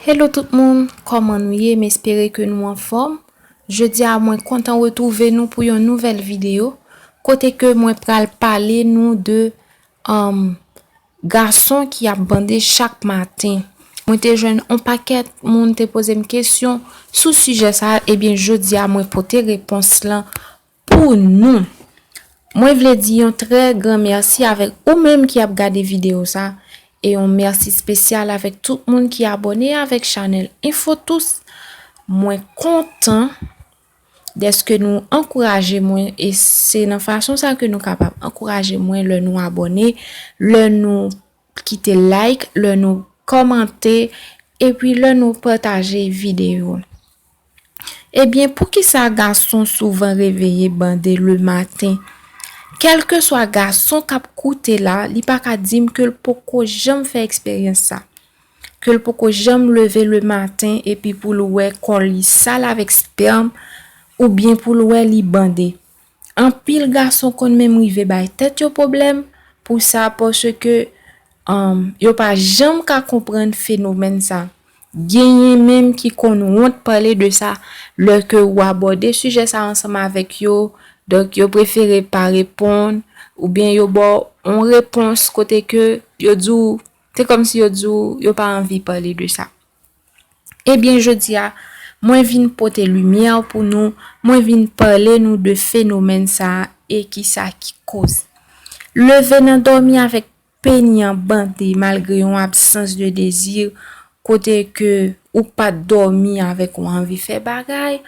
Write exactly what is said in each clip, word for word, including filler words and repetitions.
Hello tout moun, kòman nou ye? M espere ke nou anfòm. Jodi a, mwen kontan retwouve nou pou yon nouvèl videyo, kote ke mwen pral pale nou de, um, gason ki ap bande chak maten. Mwen te jwenn yon pakèt moun te poze m kesyon sou sijè sa a, ebyen jodi a mwen pote repons lan pou nou. Mwen vle di yon trè gran mèsi avèk ou menm ki ap gade videyo sa, e yon mèsi espesyal avèk tout moun ki abòne avèk chanèl Info Tous. Mwen kontan dèske nou ankouraje mwen, e se nan fason sa ke nou kapab ankouraje mwen lè nou abòne, lè nou kite like, lè nou kòmante, epi lè nou pataje videyo. Ebyen, poukisa gason souvan reveye bande le maten? Kèlkeswa gason k ap koute la, li pa ka di m ke l poko janm fè eksperyans sa. Ke l poko janm leve le maten epi pou l wè kò li sal avèk spèm, oubyen pou l wè li bande. Anpil gason konn menm rive bay tèt yo pwoblèm pou sa, paske, um, yo pa janm ka konprann fenomèn sa. Genyen menm ki konn wont pale de sa lè ke w abòde sijè sa ansanm avèk yo. Donk, yo prefere pa reponn, oubyen yo ba w yon repons kote ke yo di w, se kòmsi yo di w yo pa anvi pale de sa. Ebyen, jodi a, mwen vin pote limyè pou nou, mwen vin pale nou de fenomèn sa a e kisa ki koz. Leve nan dòmi avèk peni an bande malgre yon absans de dezi, kote ke ou pa t dòmi avèk yon anvi fè bagay,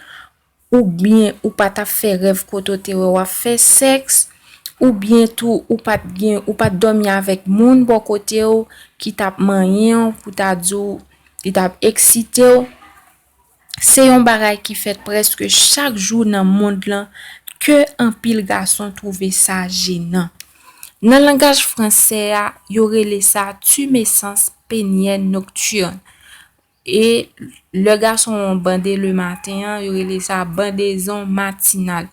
oubyen ou pa t ap fè rèv kote w te wè w ap fè sèks, oubyen tou ou pa t gen, ou pa t dòmi avèk moun bò kote w ki t ap manyen w pou ta di w, li t ap eksite w. Se yon bagay ki fèt prèske chak jou nan mond lan ke anpil gason twouve sa jenan. Nan langaj fransè a, yo rele sa tumescence pénienne nocturne. E lè gason an bande le maten an, yo rele sa bandezon matinal.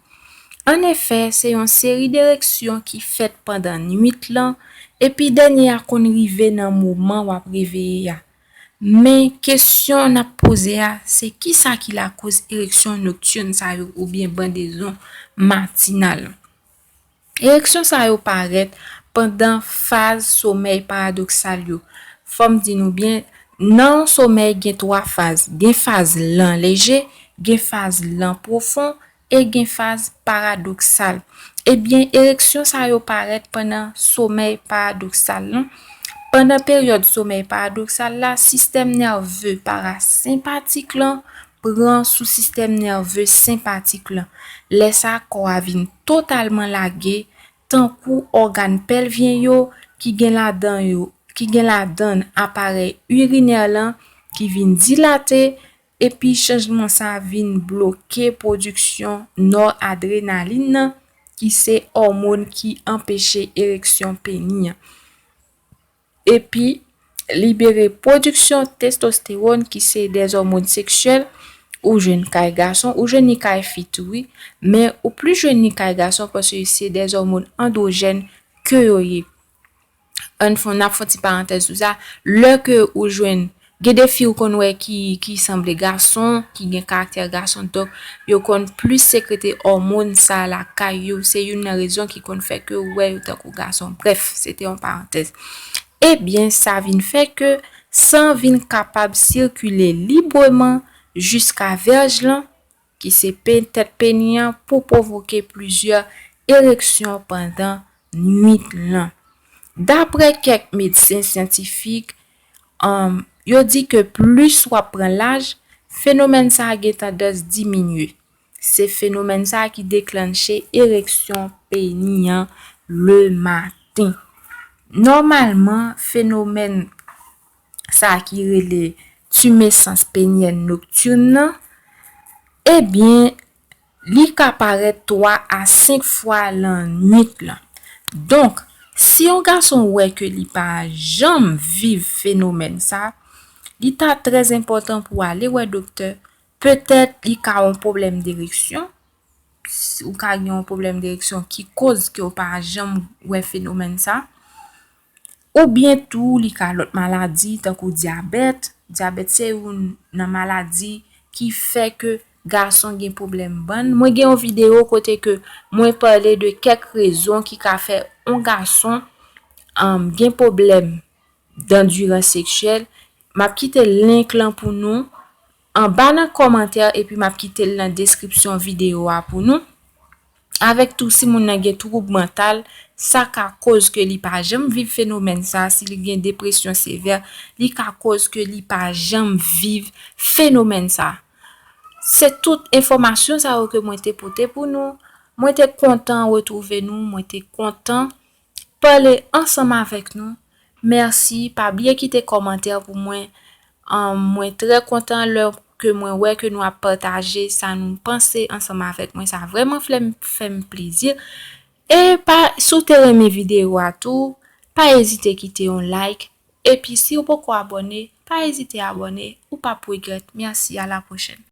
Annefè, se yon seri dereksyon ki fèt pandan nwit lan, epi dènye a konn rive nan moman w ap reveye a. Men, kesyon n ap poze a, se kisa ki lakoz ereksyon noktin sa yo oubyen bandezon matinal? Ereksyon sa yo parèt pandan faz somèy paradoksal yo. Fò m di nou byen, nan yon somèy gen twa faz. Gen faz lan leje, gen faz lan pwofon, e gen faz paradoksal. Ebyen, ereksyon sa yo parèt pandan somèy paradoksal lan. Pandan peryòd somèy paradoksal la, sistèm nève parasenpatik lan pran sou sistèm nève senpatik lan. Lè sa, kò a vin totalman lage, tankou ògàn pèlvyen yo ki gen ladan yo, ki gen ladan aparèy irinè lan ki vin dilate, epi chanjman sa vin bloke pwodiksyon nòradrenalin nan, ki se òmòn ki anpeche ereksyon peni an. Epi libere pwodiksyon testostewòn ki se dè òmòn seksyèl, ou jwenn kay gason, ou jwenn li kay fi tou, wi, men ou plis jwenn li kay gason paske se dè òmòn andwojèn ke yo ye. Ann fè, n ap fè yon ti parantèz sou sa. Lè ke ou jwenn, gen de fi ou konn wè ki, ki sanble gason, ki gen karaktè gason, donk, yo konn plis sekrete òmòn sa lakay yo. Se youn nan rezon ki konn fè ke ou wè yo tankou gason. Brèf, se te yon parantèz. Ebyen, sa vin fè ke san vin kapab sikile libreman jiska vèj lan, ki se pe-, tèt peni an, pou pwovoke plizyè ereksyon pandan nwit lan. Daprè kèk medsen syantifik, um, yo di ke plis w ap pran laj, fenomèn sa a gen tandans diminye. Se fenomèn sa a ki deklanche ereksyon peni an le maten. Nòmalman, fenomèn sa a ki rele tumescence pénienne nocturne nan, ebyen, li ka parèt twa a senk fwa lannwit lan. Donk, si yon gason wè ke li pa janm viv fenomèn sa, li ta trè enpòtan pou ale wè doktè. Petèt li ka yon pwoblèm dereksyon, ou ka gen yon pwoblèm dereksyon ki koz ke w pa janm wè fenomèn sa. Oubyen tou, li ka lòt maladi, tankou dyabèt, Dyabèt se youn nan maladi ki fè ke gason gen pwoblèm bann. Mwen gen yon videyo kote ke mwen pale de kèk rezon ki ka fè yon gason, um, gen pwoblèm dandwirans seksyèl. M ap kite link lan pou nou anba nan kòmantè, epi m ap kite l nan deskripsyon videyo a pou nou. Avèk tou, si moun nan gen twoub mantal, sa ka koz ke li pa janm viv fenomèn sa. Si li gen depresyon sevè, li ka koz ke li pa janm viv fenomèn sa. Se tout enfòmasyon sa yo ke mwen te pote pou nou. Mwen te kontan retwouve nou, mwen te kontan pale ansanm avèk nou. Mèsi, pa bliye kite kòmantè pou mwen. Um, mwen trè kontan lè ke mwen wè ke nou ap pataje sa nou panse ansanm avèk mwen. Sa vrèman fè m, fè m plezi. E pa, si w te renmen videyo a tou, pa ezite kite yon like. Epi si w poko abòne, pa ezite abòne. Ou p ap regrèt. Mèsi, a la pwochèn.